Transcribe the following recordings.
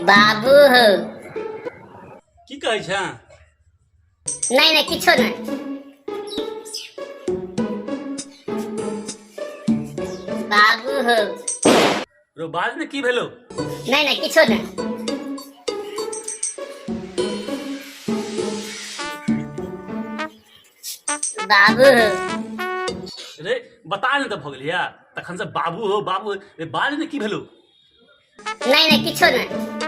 बाबू हो। की कहै छें? नहि नहि, किछो नहि। बाबू हो। रो, बाज ने, की भेलो? नहि नहि, किछो नहि। बाबू हो। रे, बता ने, तऽ भऽ गेलिया तखन से बाबू हो, बाबू हो। रे, बाज ने, की भेलो? नहि नहि, किछो नहि।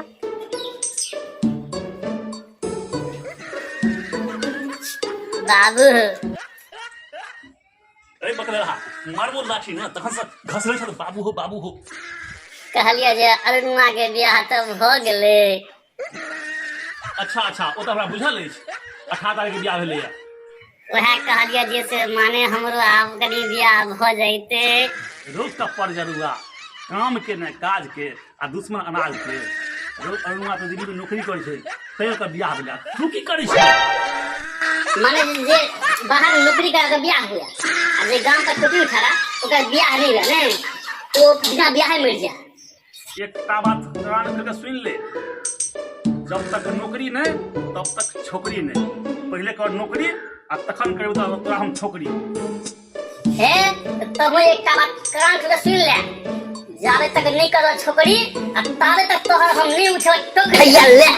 बाबू हो। अरे बकलेहा, मारबो लाठी ने, तखन से घसरै छल बाबू हो, बाबू हो। कहलियै जे अरुणिमा के बियाह तऽ भऽ गेलै। अच्छा अच्छा, ओ तऽ हमरा बुझल अछि, 18 तारीख के बियाह भेलैया। वएह कहलियै जे से माने हमरो आब कनि बियाह भऽ जैते। रोक तप्पर जरुआ, काम के ने काज के आ दुश्मन अनाज के। रौ, अरुणिमा तऽ दिल्ली में नौकरी करै छै, तैं ओकर बियाह भेलै। तू की करै छै? माने जे बाहर नौकरी करा के बियाह हुआ आ जे गाम पर टोपी उठारा, ओकर बियाह नहीं हुआ ने, ओ बिना बियाहे मर जा। एकटा बात कान खोलि के सुनि ले, जब तक नौकरी नहि तब तक छोकरी नहि। पहिले कर नौकरी आ तखन करबै तऽ तोरा हम छोकरी। हे, तब एकटा बात कान खोलि के सुनि ले, जाबे तक नहीं करब छोकरी आ ताबे तक तोहर हम नहीं उठेब टोकरी। ले।